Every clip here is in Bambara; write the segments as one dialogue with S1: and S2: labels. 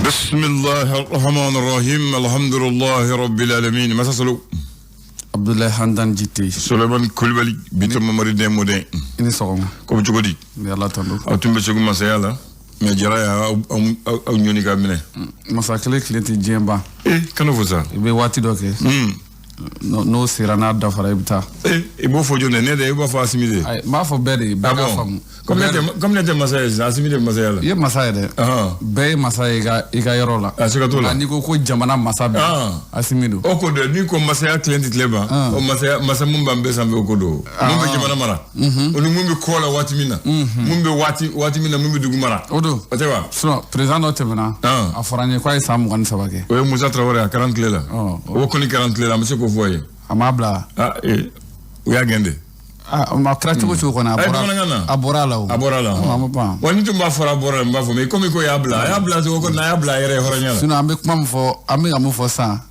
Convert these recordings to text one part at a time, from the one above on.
S1: Bismillahi rahmani rahim, alhamdulillahi rabbil alamin. Masa Solo.
S2: Abdoulaye Hamdan Jite.
S1: Suleiman Kulibali, Bitɔn Mamadi den mɔden.
S2: I ni sɔgɔma.
S1: Ko bɛ cogo di?
S2: N bɛ Ala tando.
S1: Aw tun bɛ Segu masaya la, mais Jara y'aw aw ɲɔni ka minɛ.
S2: Masa kelen tile tɛ diɲɛ ban.
S1: Eh, kana fɔ sa.
S2: I bɛ waati dɔ kɛ. N'o sera, n'a dafara, i bɛ taa.
S1: Eh, i b'o fɔ jɔn de? Ne de, i b'a fɔ Asimi de.
S2: Ayi, n b'a fɔ bɛɛ de ye, bɛɛ k'a faamu.
S1: Comme ne tɛ masa ye sisan, Asimi de bɛ masaya la.
S2: I ye masa ye dɛ. Bɛɛ ye masa ye i ka yɔrɔ la.
S1: A siga t'o la.
S2: Nka n'i ko ko jamana masa bɛɛ, Asimi don.
S1: O ko don, n'i ko masaya tile tɛ tile ban, o masaya, masa mun b'an bɛɛ sanfɛ, o ko don. Mun bɛ jamana mara, o ni mun bɛ kɔ la waati min na, mun bɛ waati min na, mun bɛ dugu mara.
S2: O don.
S1: O tɛ wa?
S2: Sinon président dɔ tɛmɛna. A fɔra n ye k'a ye san 23 kɛ.
S1: O ye Musa Tarawele, a kɛra n tile la. O kɔni kɛra n tile la, an bɛ se k'o fɔ ye.
S2: A m'a bila.
S1: Ah, ee, u y'a gɛn de.
S2: Ah, a kɛra cogo cogo kɔni, a
S1: Ayi,
S2: bɔra
S1: bamanankan na.
S2: a bɔra a la o.
S1: A bɔra a la.
S2: A ma ban.
S1: Wa ni tun b'a fɔra a bɔra la, n b'a fɔ, mais komi ko y'a bila, a y'a bila cogo ko n'a y'a bila a yɛrɛ ye hɔrɔnya la.
S2: Sinon an bɛ kuma min fɔ, an bɛ ka mun fɔ sisan,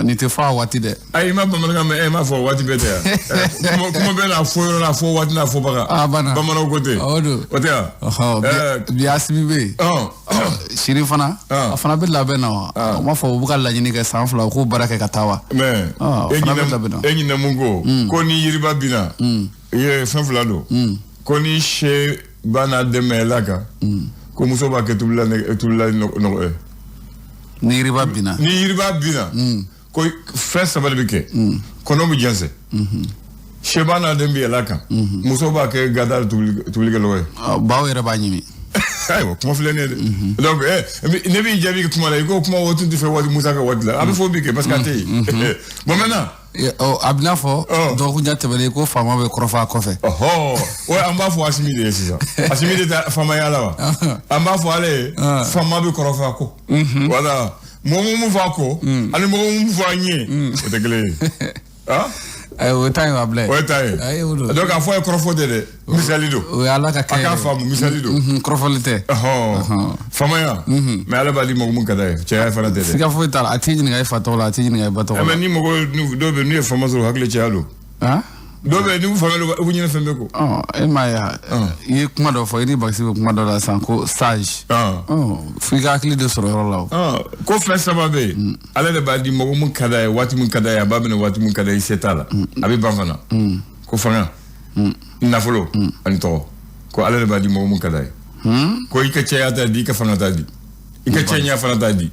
S2: nin tɛ fɔ a waati dɛ.
S1: Ayi, i ma bamanankan mɛn, e m'a fɔ waati bɛɛ tɛ yan. Kuma bɛɛ n'a fɔ yɔrɔ n'a fɔ waati n'a fɔbaga.
S2: A banna.
S1: Bamananw ko ten.
S2: O don.
S1: O tɛ yan.
S2: Ɔhɔ, bi Asimi bɛ yen. Sini fana, a fana bɛ labɛn na wa? O m'a fɔ u bɛ ka laɲini kɛ san 2, u k'o baara kɛ ka taa wa?
S1: Mais
S2: o
S1: e
S2: fana bɛ labɛn na.
S1: ɲinɛ, e ɲinɛ mun ko ni yiriba binna, i ye fɛn fila don. Ko ni se ba n'a den mɛn kan, ko muso b'a kɛ tubila tubila nɔgɔ ye.
S2: Ni yiriba binna.
S1: Ni yiriba binna, ko fɛn saba de bɛ kɛ. Kɔnɔ bɛ jɛnsɛn, seba n'a den bɛ yɛlɛ a kan, muso b'a kɛ gada tubili kɛ lɔgɔ ye.
S2: Baw yɛrɛ b'a ɲimi.
S1: Ayiwa, kuma filɛ nin ye dɛ. Donc ne b'i jaabi kuma la, i ko kuma o tun tɛ fɛ waati Musa ka waati la, a bɛ fɔ bi kɛ parce que a tɛ yen. Bon, maintenant.
S2: Ɔ, a bɛ n'a fɔ dɔgɔkun jan tɛmɛnen ko faama bɛ kɔrɔfɔ a kɔfɛ.
S1: Ɔhɔ, o an b'a fɔ Asimi de ye sisan. Asimi de tɛ faamaya la wa? An b'a fɔ ale ye, faama bɛ kɔrɔfɔ a kɔ. Voilà, mɔgɔ mun fɔ a kɔ ani mɔgɔ mun fɔ a ɲɛ, o tɛ kelen ye. Ah.
S2: Ayi, o ta ye wa Abulaye.
S1: O ye ta ye.
S2: Ayi, o don.
S1: Donc a fɔ a ye, kɔrɔfɔ tɛ dɛ, misali don.
S2: O ye Ala ka kɛ
S1: A k'a
S2: yɛrɛ.
S1: faamu, misali don.
S2: Kɔrɔfɔli tɛ.
S1: Ɔhɔn, faamaya, mais Ala b'a di mɔgɔ mun ka d'a ye, cɛya fana tɛ dɛ.
S2: Siga foyi t'a la, a t'i ɲininka i fa tɔgɔ la, a t'i ɲininka i ba tɔgɔ la.
S1: Mais ni mɔgɔ dɔw bɛ yen, n'u ye faama sɔrɔ, hakili cɛya don.
S2: Han?
S1: Dɔw bɛ yen, n'u faama don, u b'u ɲinɛ fɛn bɛɛ kɔ.
S2: Ɔ, e m'a ye wa, i ye kuma dɔ fɔ, i ni Bakisi bɛ kuma dɔ la sisan ko sage. Ɔ, f'i ka hakili de sɔrɔ yɔrɔ la o.
S1: Ko fɛn saba bɛ yen, Ala de b'a di mɔgɔ mun ka d'a ye waati mun ka d'a ye, a b'a minɛ waati mun ka d'a ye, i se t'a la, a bɛ ban fana. Ko fanga, nafolo ani tɔgɔ, ko Ala de b'a di mɔgɔ mun ka d'a ye. Ko i ka cɛya t'a di, i ka fanga t'a di, i ka cɛɲa fana t'a di,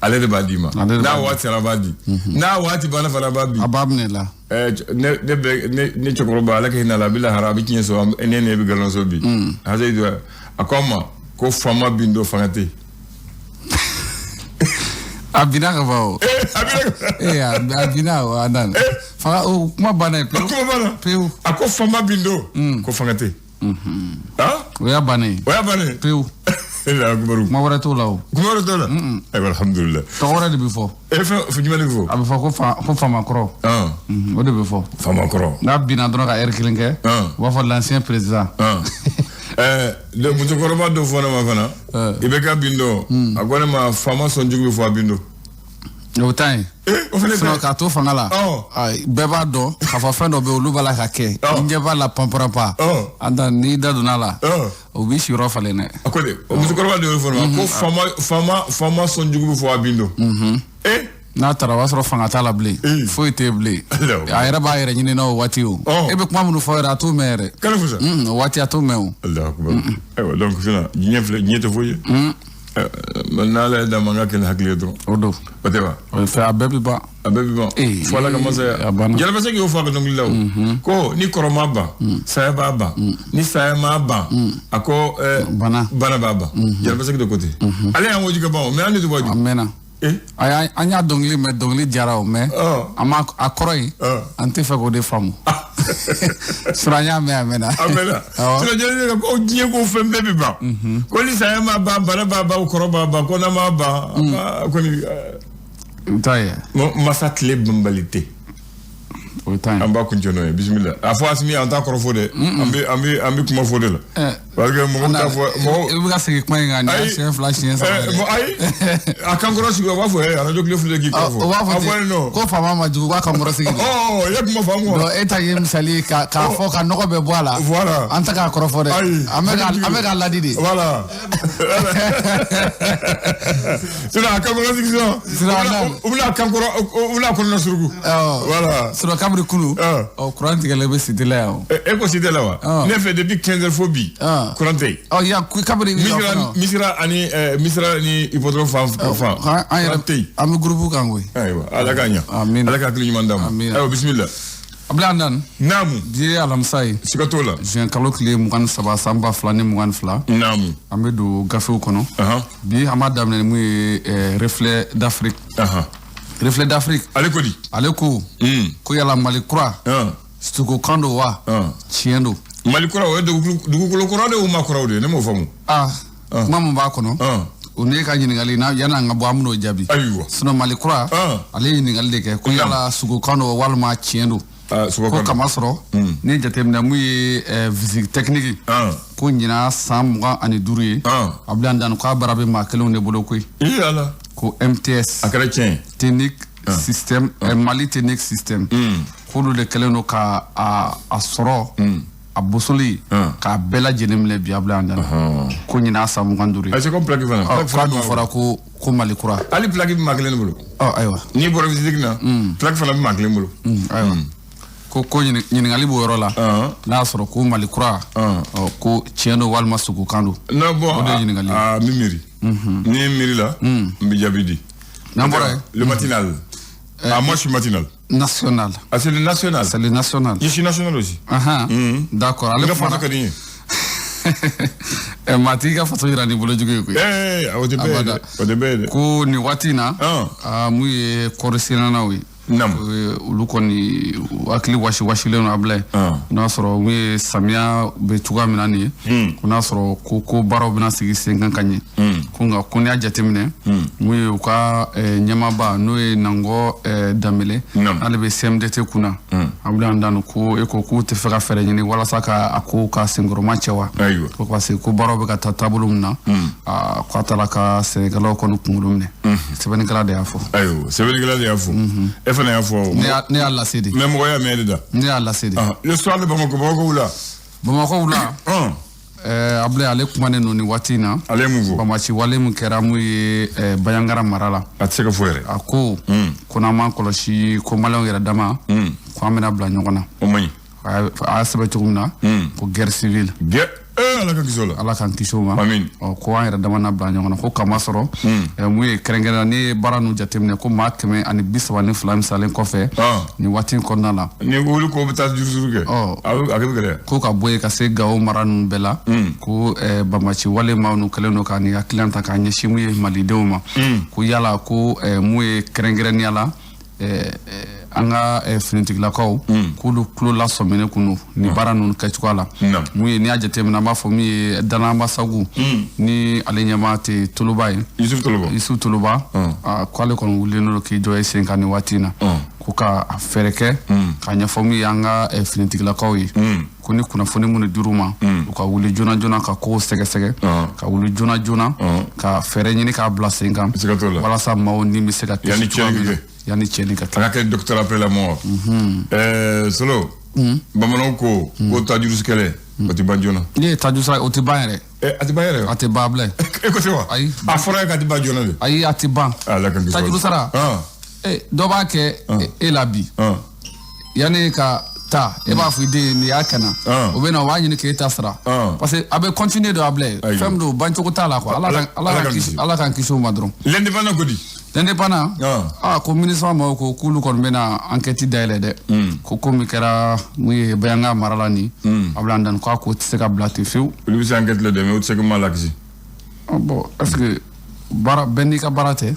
S1: ale de b'a di ma.
S2: Ale de b'a
S1: N'a
S2: di.
S1: waati sera, a b'a di, n'a waati banna fana, a b'a bin.
S2: A b'a minɛ la.
S1: Ne bɛ ne cɛkɔrɔba, Ala ka hinɛ a la, a bɛ lahara, a bɛ tiɲɛ sɔrɔ, ne bɛ nkalon sɔrɔ bi. Hase a ko an ma ko faama bin don, fanga tɛ yen.
S2: A binna ka ban o.
S1: A bɛ
S2: Ee, a binna o, a nana. Fanga o kuma banna yen pewu.
S1: Kuma banna.
S2: Pewu.
S1: A ko faama bin don, ko fanga tɛ yen. Ah.
S2: O y'a bannen ye.
S1: O y'a bannen.
S2: Pewu.
S1: Allahu akbar.
S2: Kuma wɛrɛ t'o la o.
S1: Kuma wɛrɛ t'o la. Ayiwa, alhamdulilah.
S2: Tɔgɔ wɛrɛ de bɛ fɔ.
S1: E, fɛn jumɛn de bɛ fɔ?
S2: A bɛ fɔ ko faama kɔrɔ. O de bɛ fɔ.
S1: Faama kɔrɔ.
S2: N'a binna dɔrɔn ka ɛri kelen kɛ, u b'a fɔ l'ancien président.
S1: De musokɔrɔba dɔ fɔ ne ma fana. I bɛ ka bin dɔn. A ko ne ma, faama sɔn jugu bɛ fɔ a bin don.
S2: O ta yen.
S1: Eh, o fana
S2: Sinon
S1: tɛ.
S2: k'a to fanga la, ayi, bɛɛ b'a dɔn k'a fɔ fɛn dɔ bɛ yen, olu b'a la ka kɛ. I ɲɛ b'a la panparanpa. An ta n'i da donna a la, o b'i sigiyɔrɔ falen dɛ.
S1: A ko de, o musokɔrɔba de y'o fɔ ne ma ko faama sɔn jugu bɛ fɔ a bin don. Eh.
S2: N'a taara, o b'a sɔrɔ fanga t'a la bilen. Foyi tɛ yen bilen.
S1: Allahu
S2: A yɛrɛ b'a yɛrɛ ɲini na o waati o. E bɛ kuma minnu fɔ yɛrɛ, a t'o mɛn yɛrɛ.
S1: Kana fo sa.
S2: O waati a t'o mɛn o.
S1: Allahu akbar. Ayiwa, donc sisan diɲɛ filɛ, diɲɛ tɛ foyi ye. N'Ala ye d'a ma, an ka kɛ ni hakili ye dɔrɔn.
S2: O don.
S1: O tɛ wa?
S2: O fɛ, a bɛɛ bɛ ban.
S1: A bɛɛ bɛ ban. Fo Ala ka masaya.
S2: A banna.
S1: Jalabasɛki y'o fɔ a ka dɔnkili la o. Ko ni kɔrɔ ma ban, saya b'a ban. Ni saya ma ban, a ko
S2: Bana.
S1: Bana b'a ban. Jalabasɛki de ko ten. Ale y'an waju ka ban o, mais an de tɛ waju.
S2: A mɛnna.
S1: Eh.
S2: An y'a dɔnkili mɛn, dɔnkili jara o, mɛ an ma a kɔrɔ ye, an tɛ fɛ k'o de faamu. Sinon an y'a mɛn, a mɛnna.
S1: A mɛnna.
S2: Awɔ.
S1: Sinon Jalabasɛki ko diɲɛ ko fɛn bɛɛ bɛ ban. Ko ni saya ma ban, bana b'a ban, kɔrɔ b'a ban, ko n'a ma ban, a kɔni
S2: O t'a ye.
S1: Masa tile banbali tɛ.
S2: O t'a ye.
S1: An b'a kuncɛ n'o ye, bisimila. A fɔ Asimi, an t'a kɔrɔ fɔ dɛ. An bɛ kuma fɔ de la. Parce que mɔgɔw t'a fɔ mɔgɔw.
S2: I bɛ ka segin kuma in kan nin y'a siɲɛ 2 siɲɛ 3 yɛrɛ.
S1: Ayi, a kankɔrɔ sigi, o b'a fɔ arajo tile filɛ k'i kɔrɔ fɔ.
S2: O b'a fɔ ten ko faama ma jugu k'a kankɔrɔ sigi de.
S1: Ɔ, i ye kuma faamu wa?
S2: Donc e ta ye misali ye k'a fɔ ka nɔgɔ bɛɛ bɔ a la.
S1: Voilà.
S2: An tɛ k'a kɔrɔfɔ dɛ.
S1: Ayi.
S2: An bɛ k'a ladi de.
S1: Voilà. Sinon a kankɔrɔ sigi sisan. U bɛna kankɔrɔ, u bɛna kɔnɔna suruku. Voilà.
S2: Sinon kabini kunu. Ɔ, kuran tigɛlen bɛ cité la yan o.
S1: E ko cité la wa? Ne fɛ depuis 15 heures fo bi. Kuran tɛ yen.
S2: Ɔ, yan kabini.
S1: Misira ani Misira ni hippodrome fan fan.
S2: An yɛrɛ
S1: tɛ yen.
S2: An bɛ groupe kan koyi.
S1: Ayiwa, Ala k'a ɲɛ.
S2: Amiina.
S1: Ala ka hakili ɲuman d'an ma.
S2: Amiina.
S1: Ayiwa, bisimila.
S2: Abulaye Hamdan.
S1: Naamu.
S2: Bi ye alamisa ye.
S1: Siga t'o la.
S2: Juin kalo tile 23 san 2022.
S1: Naamu.
S2: An bɛ don gafew kɔnɔ. Bi an b'a daminɛ ni mun ye, Reflet d'Afrique. Reflet d'Afrique.
S1: Ale ko di?
S2: Ale ko. Ko yala Mali kura. Sugukan don wa? Tiɲɛ don.
S1: Mali kura, o ye dugukolo kura de ye, o ma kuraw de ye, ne m'o faamu.
S2: Aa, kuma min b'a kɔnɔ. O ne ka ɲininkali n'a yanni an ka bɔ, an bɛn'o jaabi.
S1: Ayiwa.
S2: Sinon Mali kura. Ale ye ɲininkali de kɛ ko yala sugukan don walima tiɲɛ don. Ko kama sɔrɔ ni ye jateminɛ mun ye, visite technique, ko ɲinan san 25 ye, Abulaye Hamdan, k'a baara bɛ maa kelenw de bolo koyi. Ko MTS.
S1: A kɛra tiɲɛ ye.
S2: Technique système, Mali technique système, k'olu de kɛlen don ka a sɔrɔ a bosoli k'a bɛɛ lajɛlen minɛ bi, Abulaye Hamdan, ko ɲinan san 25 ye.
S1: C'est comme plaque fana.
S2: K'a dun fɔra ko Mali kura.
S1: Hali plaque bɛ maa kelen de bolo.
S2: Ɔ, ayiwa.
S1: N'i bɔra visite na, plaque fana bɛ maa kelen bolo.
S2: Ayiwa. Ko ɲininkali b'o yɔrɔ la, n'a y'a sɔrɔ ko Mali kura, ko tiɲɛ don walima sugukan don.
S1: Non, bon,
S2: o de ye ɲininkali ye.
S1: Aa, n bɛ miiri. Ni ye miiri la, n bɛ jaabi di.
S2: N'an bɔra yen.
S1: Le matinal. Ah, moi je suis matinal.
S2: National.
S1: Ah, c'est le national.
S2: C'est le national.
S1: Je suis national aussi.
S2: D'accord.
S1: Ale faso ka di n
S2: ye. Maa t'i ka faso yira ni bolo jugu ye koyi.
S1: O tɛ bɛɛ ye dɛ. O tɛ bɛɛ ye dɛ.
S2: Ko nin waati in na. Mun ye kɔɔri sɛnɛnaw ye. Olu kɔni hakili wasi wasilen don, Abulaye. N'a sɔrɔ mun ye, samiya bɛ cogoya min na nin ye, ko n'a sɔrɔ ko baaraw bɛna sigi sen kan ka ɲɛ, ko nka ko n'i y'a jateminɛ mun ye, u ka ɲɛmaaba n'o ye Nangɔ Danbele, n'ale bɛ CMDT kunna, Abulaye Hamdan, ko e ko k'u tɛ fɛ ka fɛɛrɛ ɲini walasa ka a ko ka senkɔrɔma cɛ wa? Ko parce que ko baaraw bɛ ka taa taabolo min na, k'a taara ka sɛnɛkɛlaw kɔni kunkolo minɛ. Sɛbɛnnikɛla de y'a fɔ.
S1: Ayiwa, sɛbɛnnikɛla de y'a fɔ. E fana y'a fɔ.
S2: Ne y'a lase de.
S1: Mais mɔgɔ y'a mɛn de da.
S2: Ne y'a lase de.
S1: Le soir de Bamakɔ, Bamakɔ wula.
S2: Bamakɔ wula. Abulaye, ale kumanen don nin waati in na.
S1: Ale ye mun fɔ?
S2: Bamaci wale min kɛra mun ye Bandiagara mara la.
S1: A tɛ se ka fɔ yɛrɛ.
S2: A ko n'an m'an kɔlɔsi, ko maliyɛnw yɛrɛ dama, ko an bɛna bila ɲɔgɔn na.
S1: O man ɲi.
S2: A y'a sɛbɛn cogo min na, ko guerre civile.
S1: Guerre. Ala k'an kisi o la.
S2: Ala k'an kisi o ma.
S1: Amin.
S2: Ɔ, ko an yɛrɛ dama na bila ɲɔgɔn na, ko kama sɔrɔ mun ye, kɛrɛnkɛrɛnnenya n'i ye baara ninnu jateminɛ, ko maa 132 misalen kɔfɛ nin waati in kɔnɔna la.
S1: Ni wuli ko bɛ taa jurusuru kɛ. A bɛ gɛlɛya.
S2: Ko ka bɔ yen ka se Gawo mara ninnu bɛɛ la, ko bamaci wale maa ninnu kɛlen don ka nin hakilina ta k'a ɲɛsin mun ye malidenw ma. Ko yala ko mun ye, kɛrɛnkɛrɛnnenya la, an ka finitigilakaw, k'olu tulo lasɔminen kun don nin baara ninnu kɛcogoya la. Mun ye, n'i y'a jateminɛ, an b'a fɔ min ye Danamasagu, ni ale ɲɛmaa tɛ Toloba ye.
S1: Yusuf Toloba.
S2: Yusuf Toloba, k'ale kɔni wulilen don k'i jɔ i sen kan nin waati in na, ko ka a fɛɛrɛ kɛ k'a ɲɛfɔ min ye an ka finitigilakaw ye, ko ni kunnafoni minnu dir'u ma, u ka wuli joona joona ka kow sɛgɛsɛgɛ, ka wuli joona joona ka fɛɛrɛ ɲini k'a bila sen kan, walasa maaw ni bɛ se ka kisi cogoya min na yanni tiɲɛni ka kɛ.
S1: A ka kɛ docteur après la mort. Solo. Bamananw ko tajuru kɛlɛ o tɛ ban joona.
S2: Ne ye tajuru sara, o tɛ ban yɛrɛ.
S1: A tɛ ban yɛrɛ.
S2: A tɛ ban, Abulaye.
S1: E ko ten wa?
S2: Ayi.
S1: A fɔra ye k'a tɛ ban joona de.
S2: Ayi, a tɛ ban.
S1: Ala k'an kisi.
S2: Tajuru sara. Dɔ b'a kɛ e la bi. Yanni ka taa, e b'a fɔ i den ye nin y'a kɛ na. O bɛ na, o b'a ɲini k'e ta sara. Parce que a bɛ continuer de, Abulaye. Fɛn min don, bancogo t'a la quoi. Ala k'an kisi o ma dɔrɔn.
S1: L'indépendant ko di?
S2: L'indépendant. Ah, ko ministre maaw ko k'olu kɔni bɛna enquête dayɛlɛ dɛ. Ko min kɛra mun ye Bandiagara mara la nin. Abulaye Hamdan, k'a ko tɛ se ka bila ten fiyewu.
S1: Olu bɛ se enquête la dɛ, mais u tɛ se ka maa lakisi.
S2: Bon, est ce que baara bɛɛ n'i ka baara tɛ?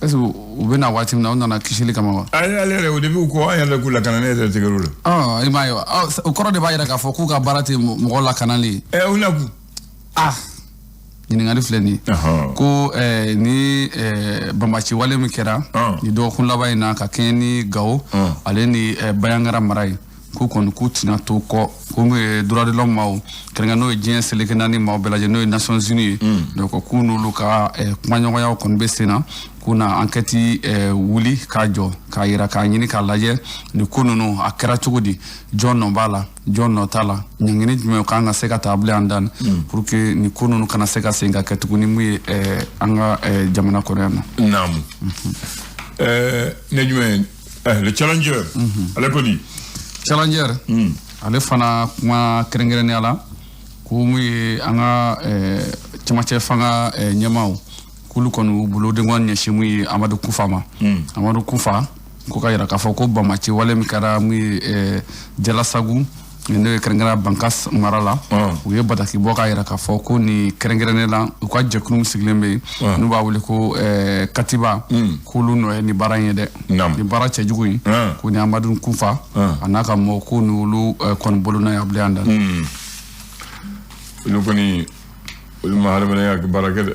S2: Est ce que u bɛ na waati min na, u nana kisili kama wa?
S1: Ayi, ale yɛrɛ o de b'u kɔ, an yɛrɛ k'u lakana, ne yɛrɛ tigɛr'u
S2: la. I m'a ye wa? O kɔrɔ de b'a jira k'a fɔ k'u ka baara tɛ mɔgɔ lakanali ye.
S1: U na kun.
S2: Ah, ɲininkali filɛ nin ye. Ko ni banbaci wale min kɛra nin dɔgɔkun laban in na ka kɛɲɛ ni Gawo ale ni Bandiagara mara ye, K'u kɔni k'u tɛna to kɔ, ko mun ye droit de l'homme maaw kɛrɛnkɛrɛn, n'o ye diɲɛ seleke naani maaw bɛɛ lajɛ, n'o ye Nations Unies ye. Donc k'u n'olu ka kumaɲɔgɔnyaw kɔni bɛ sen na, k'u na enquête wuli k'a jɔ, k'a yira, k'a ɲini, k'a lajɛ nin ko ninnu a kɛra cogo di, jɔn nɔ b'a la, jɔn nɔ t'a la, ɲangini jumɛn kan ka se ka ta bilen an dan pour que nin ko ninnu kana se ka segin ka kɛ tuguni mun ye an ka jamana kɔnɔ yan nɔ.
S1: Naamu. Ne jumɛn, le Challenger, ale ko di?
S2: Challenger, ale fana kuma kɛrɛnkɛrɛnnenya la ko mun ye an ka cɛmancɛ fanga ɲɛmaaw, k'olu kɔni y'u bolodenkɔni ɲɛsin mun ye Amadu Kufa ma. Amadu Kufa ko ka yira k'a fɔ ko bamaci wale min kɛra mun ye Jalasagu, n'o ye kɛrɛnkɛrɛnnenya Bankas mara la, u ye bataki bɔ k'a yira k'a fɔ ko nin kɛrɛnkɛrɛnnen la, u ka jɛkulu min sigilen bɛ yen, n'u b'a wele ko Katiba, k'olu nɔ ye nin baara in ye dɛ, nin baara cɛjugu in, ko ni Amadu Kufa a n'a ka mɔgɔw, ko n'olu kɔni bolo n'a ye a bilen an da.
S1: Olu kɔni, olu ma hadamadenya baara kɛ dɛ.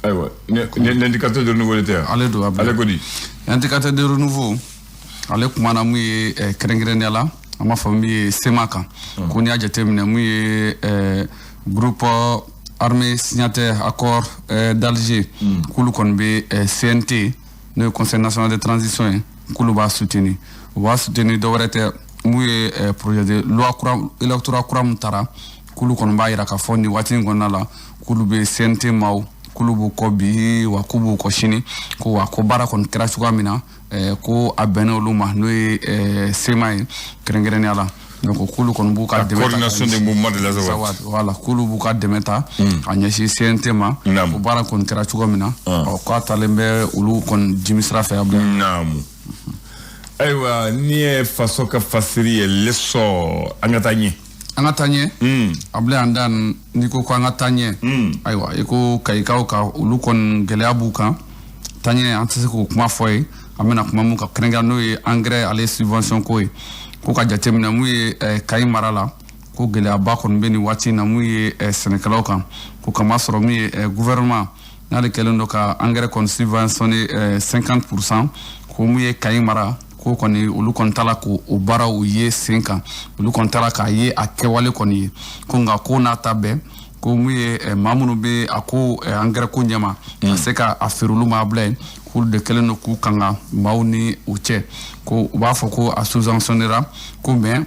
S1: Ayiwa, l'Indicateur de Renouveau tɛ yan?
S2: Ale don.
S1: Ale ko di?
S2: Indicateur de Renouveau, ale kumana mun ye kɛrɛnkɛrɛnnenya la, an b'a fɔ min ye CMA kan, ko n'i y'a jateminɛ mun ye groupe armé signataire accord d'Alger, k'olu kɔni bɛ CNT, n'o ye Conseil national de transition ye, k'olu b'a soutenir. U b'a soutenir dɔwɛrɛ tɛ, mun ye projet de loi kura électoral kura min taara, k'olu kɔni b'a yira k'a fɔ nin waati in kɔnɔna la, k'olu bɛ CNT maaw, k'olu b'u kɔ bi, wa k'u b'u kɔ sini, ko wa ko baara kɔni kɛra cogoya min na, ko a bɛnna olu ma, n'o ye CMA ye kɛrɛnkɛrɛnnenya la. Donc k'olu kɔni b'u ka dɛmɛ ta,
S1: coordination des mouvements de l'Azawad,
S2: voilà, k'olu b'u ka dɛmɛ ta ka ɲɛsin CNT ma, ko baara kɔni kɛra cogo min na, ɔ k'a talen bɛ olu kɔni jimi sira fɛ a bila.
S1: Naamu. Ayiwa, n'i ye faso ka fasiri ye, L'Essor, an ka taa ɲɛ.
S2: An ka taa ɲɛ, a bila an da. N'i ko an ka taa ɲɛ, ayiwa, i ko kayikaw ka olu kɔni gɛlɛya b'u kan. Taa ɲɛ, an tɛ se k'o kuma fɔ ye. An bɛna kuma mun kan kɛrɛnkɛrɛn, n'o ye engrais ale subvention ko ye, ko ka jateminɛ mun ye Kayi mara la, ko gɛlɛyaba kɔni bɛ nin waati in na mun ye sɛnɛkɛlaw kan, ko kamasɔrɔ mun ye gouvernement n'ale kɛlen don ka engrais kɔni subventionné 50%, ko mun ye Kayi mara, ko kɔni olu kɔni taara k'o o baaraw ye sen kan, olu kɔni taara k'a ye a kɛwale kɔni ye, ko nka ko n'a ta bɛɛ, ko mun ye maa minnu bɛ a ko engrais ko ɲɛma ka se ka a feere olu ma bila yen, k'olu de kɛlen don k'u kanga maaw ni u cɛ, ko u b'a fɔ ko a subventionnera, ko mais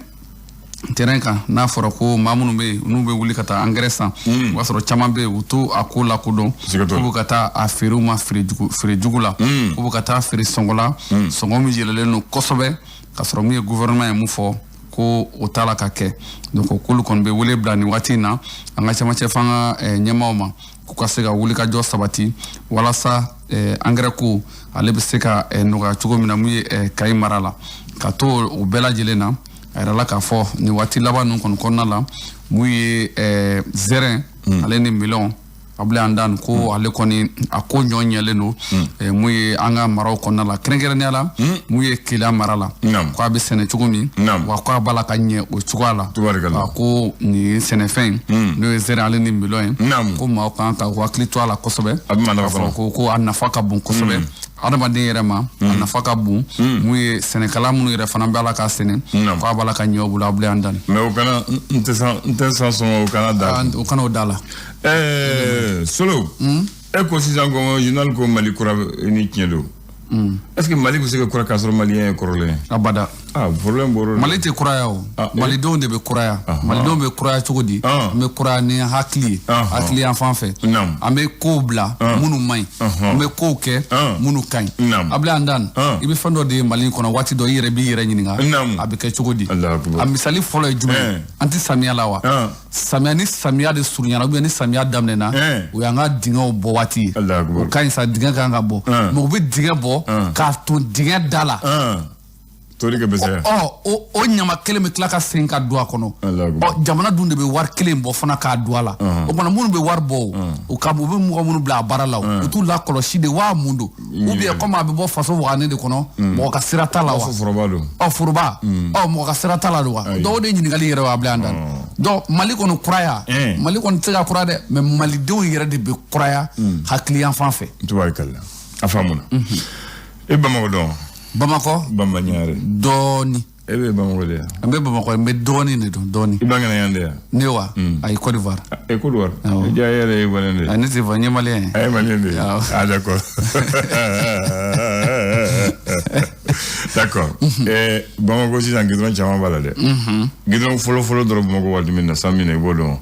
S2: terrain kan, n'a fɔra ko maa minnu bɛ yen n'u bɛ wuli ka taa engrais san, o b'a sɔrɔ caman bɛ yen, u t'o a ko lakodɔn, k'u bɛ ka taa a feere u ma feere jugu, feere jugu la, k'u bɛ ka taa feere sɔngɔ la, sɔngɔ min yɛlɛlen don kosɛbɛ, ka sɔrɔ mun ye gouvernement ye mun fɔ ko o t'a la ka kɛ. Donc k'olu kɔni bɛ wele bila nin waati in na an ka cɛmancɛ fanga ɲɛmaaw ma, k'u ka se ka wuli ka jɔ sabati walasa engrais ko ale bɛ se ka nɔgɔya cogo min na mun ye Kayi mara la. Ka to o bɛɛ lajɛlen na, a yirala k'a fɔ nin waati laban ninnu kɔni kɔnɔna la, mun ye zɛrɛn ale ni melon abule an dan, ko ale kɔni a ko ɲɔ ɲɛlen don mun ye an ka maraw kɔnɔna la, kɛrɛnkɛrɛnnenya la mun ye Keleya mara la, ko a bɛ sɛnɛ cogo min, wa ko a b'a la ka ɲɛ o cogoya la, ko nin sɛnɛfɛn in, n'o ye zɛrɛn ale ni melon ye, ko maaw kan ka hakili to a la kosɛbɛ, ko a nafa ka bon kosɛbɛ adamaden yɛrɛ ma, a nafa ka bon mun ye sɛnɛkɛla minnu yɛrɛ fana b'a la k'a sɛnɛ, ko a b'a la ka ɲɛ o bolo a an dan.
S1: Mais o kana n tɛ san sɔngɔ, o kana da.
S2: O kana o da la.
S1: Solo, e ko sisan ko journal ko Mali kura ni tiɲɛ don. Est-ce que Mali bɛ se ka kura k'a sɔrɔ malien ye kɔrɔlen ye?
S2: Abada.
S1: Ah, problème bɔr'o la.
S2: Mali tɛ kuraya o. Malidenw de bɛ kuraya. Malidenw bɛ kuraya cogo di? An bɛ kuraya ni hakili ye. Hakili yan fan fɛ. An bɛ kow bila minnu man ɲi. An bɛ kow kɛ minnu ka ɲi. Abulaye Andan, i bɛ fɛn dɔ de ye Mali kɔnɔ waati dɔ, i yɛrɛ b'i yɛrɛ ɲininka. A bɛ kɛ cogo di? A misali fɔlɔ ye jumɛn ye? An tɛ samiya la wa? Samiya ni samiya de surunyana ou bien ni samiya daminɛna, o y'an ka dingɛw bɔ waati ye. O ka ɲi sa, dingɛ kan ka bɔ. Mais u bɛ dingɛ bɔ k'a to dingɛ da la.
S1: Tori kɛ bɛsɛ.
S2: Ɔ o ɲama kelen bɛ tila ka segin ka don a kɔnɔ. Ɔ jamana dun de bɛ wari kelen bɔ fana k'a don a la. O kumana minnu bɛ wari bɔ o ka u bɛ mɔgɔ minnu bila a baara la, u t'u lakɔlɔsi de wa mun don? Ou bien comme a bɛ bɔ faso wagane de kɔnɔ, mɔgɔ ka sira t'a la wa?
S1: Foroba don.
S2: Ɔ foroba. Ɔ mɔgɔ ka sira t'a la don wa? Donc o de ye ɲininkali yɛrɛ wa bila an da. Donc Mali kɔni kuraya, Mali kɔni tɛ se ka kura dɛ, mais malidenw yɛrɛ de bɛ kuraya hakili yan fan fɛ. dd
S1: E bɛ Bamakɔ de yan?
S2: N bɛ Bamakɔ, n bɛ dɔɔnin de dɔn, dɔɔnin.
S1: I bangena yan de yan?
S2: Ne wa? Ayi, Côte d'Ivoire.
S1: E, Côte d'Ivoire?
S2: Awɔ.
S1: Ja, e yɛrɛ ye Ivoirien de ye.
S2: Ah, ne tɛ fɔ, n ye Malien ye.
S1: A ye Malien de ye?
S2: Awɔ.
S1: Ah, d'accord. D'accord. Bamakɔ sisan, goudron caman b'a la dɛ. Goudron fɔlɔ fɔlɔ dɔrɔn Bamakɔ waati min na, san min na, i b'o dɔn?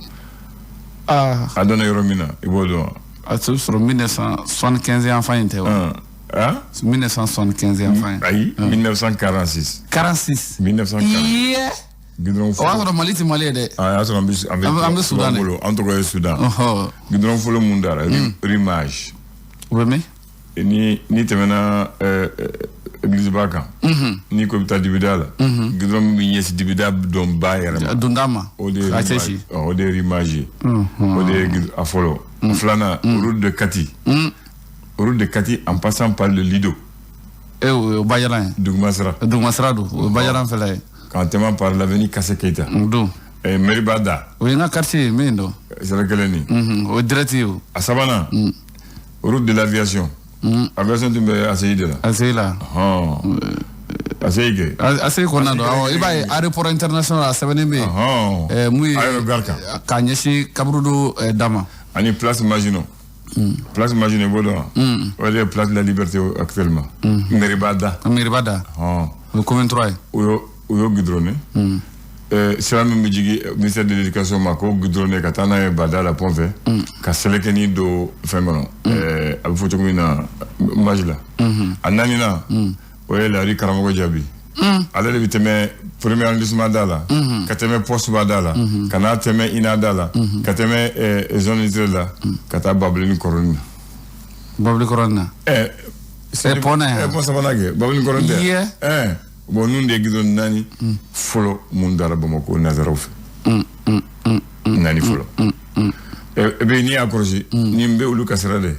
S2: Ah.
S1: A dɔnna yɔrɔ min na, i b'o dɔn?
S2: A tɛ sɔrɔ 1975 yan fan in tɛ wa?
S1: Ah?
S2: 1975 yan fan in.
S1: Ayi, 1946.
S2: 46.
S1: 1946.
S2: Iye.
S1: Goudron
S2: O b'a
S1: fɔlɔ.
S2: sɔrɔ Mali tɛ Mali ye dɛ.
S1: Ah, y'a sɔrɔ an bɛ
S2: An bɛ Soudan de.
S1: bolo, an tɔgɔ ye Soudan.
S2: Ɔhɔ.
S1: Goudron fɔlɔ mun dara? Rimage.
S2: O bɛ min?
S1: Ni tɛmɛna église ba kan, n'i ko i bɛ taa dibida la, goudron min bɛ ɲɛsin dibida dɔn ba yɛrɛ ma.
S2: Donda ma.
S1: O de ye
S2: A cɛ
S1: rimage
S2: si.
S1: O de ye rimage ye. O de ye a fɔlɔ. A filanan, route de Kati. Route de Kati en passant par le Lido.
S2: E, o ye Bajalan ye.
S1: Duguma sira.
S2: Duguma sira don, o ye Bajalan fɛlɛ ye.
S1: Qu'en tɛmɛn par l'avenue Kassé Keita.
S2: O don.
S1: Meriba da.
S2: O ye n ka quartier ye min don.
S1: Sira kelen nin.
S2: O ye direct ye o.
S1: A sabanan, route de l'aviation. Aviation tun bɛ ACI de la.
S2: ACI la.
S1: Ɔhɔn. ACI kɛ.
S2: ACI kɔnɔna don, awɔ, i b'a ye aéroport international a sɛbɛnnen bɛ yen.
S1: Ɔhɔn.
S2: Mun ye
S1: Aérogare kan.
S2: K'a ɲɛsin kaburudo da ma.
S1: Ani place Maginot. Place Maginot, i b'o dɔn wa? O de ye place de la Liberté actuellement. Meriba da.
S2: Meriba da.
S1: Ɔhɔn.
S2: O ye commune 3 ye.
S1: O y'o goudronné. Sira min bɛ jigin ministère de l'éducation ma, k'o goudronné ka taa n'a ye Bada la pont fɛ. Ka sɛlɛkɛni don fɛn kɔnɔ. A bɛ fɔ cogo min na, Mage la. A naaninan, o ye la rue Karamɔgɔ Jaabi. Ale de bɛ tɛmɛ premier arrondissement da la. Ka tɛmɛ poste ba da la. Ka n'a tɛmɛ INA da la. Ka tɛmɛ zone industrielle la. Ka taa Babilini kɔrɔni na.
S2: Babili kɔrɔni na. Pont na yan.
S1: Pont sabanan kɛ, Babilini kɔrɔni tɛ.
S2: Iye.
S1: Bon, ninnu de ye goudron naani fɔlɔ mun dara Bamakɔ nanzaraw fɛ. Naani fɔlɔ. E bɛ n'i y'a kɔlɔsi, nin bɛ olu ka sira de.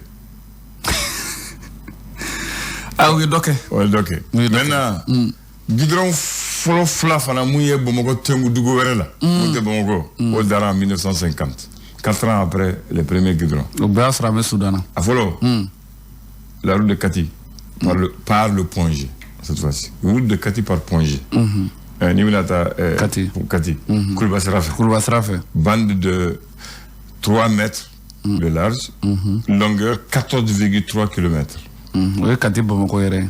S2: Ah, u ye dɔ kɛ.
S1: O ye dɔ kɛ.
S2: U ye dɔ kɛ.
S1: Maintenant, goudron fɔlɔ fila fana mun ye Bamakɔ tɛnku dugu wɛrɛ la, mun tɛ Bamakɔ, o dara en 1950. 4 ans après les premiers goudrons.
S2: O bɛɛ y'a sɔrɔ an bɛ Soudan na.
S1: A fɔlɔ, la route de Kati, par le Point G, cette fois-ci. Route de Kati par Point G. N'i bɛna taa
S2: Kati.
S1: Kati. Kuluba sira fɛ.
S2: Kuluba sira fɛ.
S1: Bande de 3 mètres de large, longueur 14,3 km.
S2: O ye Kati Bamakɔ yɛrɛ ye.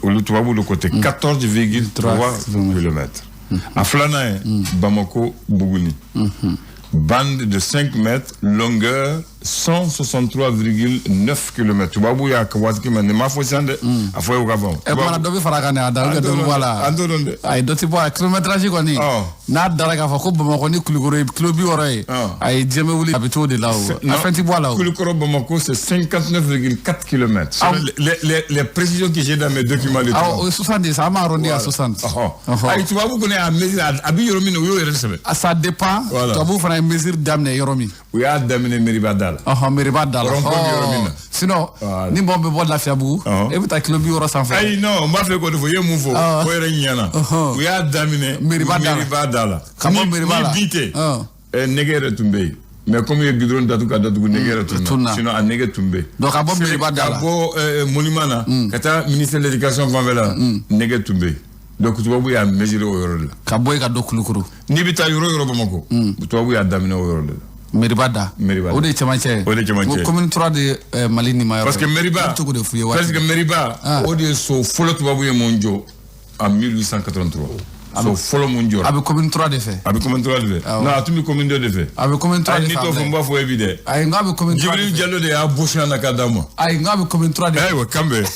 S1: Olu tubabu de ko ten, 14,3 km. A filanan ye Bamako Buguni. Bande de 5 mètres, longueur 163,9 km. Tubabu y'a ka waati min nin m'a fɔ sisan dɛ. A fɔ ye o ka ban.
S2: Ɛ, kumana dɔ bɛ fara a kan dɛ, a da dɔ bɛ bɔ a la.
S1: An t'o dɔn dɛ.
S2: Ayi, dɔ ti bɔ a la, kilométrage kɔni. N'a dara k'a fɔ ko Bamakɔ ni Kulukoro ye kilo 60 ye. Ayi, diɲɛ bɛ wuli a bɛ t'o de la o. A fɛn ti bɔ a la o.
S1: Kulukoro Bamako, c'est 59,4 km. Les précisions que j'ai dans mes documents de
S2: Awɔ, o ye 70, an b'a arrondi à 60.
S1: Ɔhɔ. Ayi, tubabu kɔni y'a mesure, a bɛ yɔrɔ min na, u y'o yɛrɛ sɛbɛn.
S2: Ça dépend.
S1: Voilà.
S2: Tubabu fana ye mesure daminɛ yɔrɔ min.
S1: U y'a daminɛ Meriba da la.
S2: Ɔhɔn, Meriba da la.
S1: Rond-point bɛ yɔrɔ min na.
S2: Sinon,
S1: Voilà.
S2: ni mɔgɔ bɛ bɔ Lafiyabugu, e bɛ taa kilo 60 sanfɛ.
S1: Ayi, non, n b'a fɛ k'o de fɔ, i ye mun fɔ? O yɛrɛ ɲɛna. U y'a daminɛ
S2: Meriba da la.
S1: Meriba da la.
S2: Ka bɔ Meriba la.
S1: Ni bi tɛ. Nɛgɛ yɛrɛ tun bɛ yen. Mais comme i ye goudron datugu ka datugu, nɛgɛ yɛrɛ tun
S2: Tunna.
S1: na. Sinon a nɛgɛ tun bɛ yen.
S2: Donc ka bɔ Meriba da la.
S1: Ka bɔ monument na, ka taa ministère de l'éducation fanfɛ la, nɛgɛ tun bɛ yen. Donc tubabu y'a mesurer o yɔrɔ de la.
S2: Ka bɔ yen ka don Kulukoro.
S1: N'i bɛ taa yɔrɔ o yɔrɔ Bamakɔ, tubabu y'a daminɛ o yɔrɔ de la.
S2: Meriba da.
S1: Meriba da.
S2: O de ye cɛmancɛ ye.
S1: O de ye cɛmancɛ ye.
S2: Commune 3 de ye Mali nin ma yɔrɔ
S1: Parce que
S2: ye.
S1: Meriba,
S2: Ne bɛ to k'o de f'u ye waati
S1: parce que
S2: bɛɛ.
S1: Meriba, o de ye so fɔlɔ tubabu ye mun jɔ en 1883. So fɔlɔ mun jɔra.
S2: A bɛ commune 3 de fɛ.
S1: A bɛ commune 3 de fɛ. Non, a tun bɛ commune 2 de fɛ.
S2: A bɛ commune 3
S1: Ayi,
S2: de
S1: n'i
S2: fɛ.
S1: t'o fɔ, n b'a fɔ e bi dɛ.
S2: Ayi, n k'a bɛ commune 3 de
S1: Jibril
S2: fɛ.
S1: Jalo de y'a bɔsi an na k'a d'a ma.
S2: Ayi, n k'a bɛ commune 3 de fɛ.
S1: Ayiwa, kan bɛn.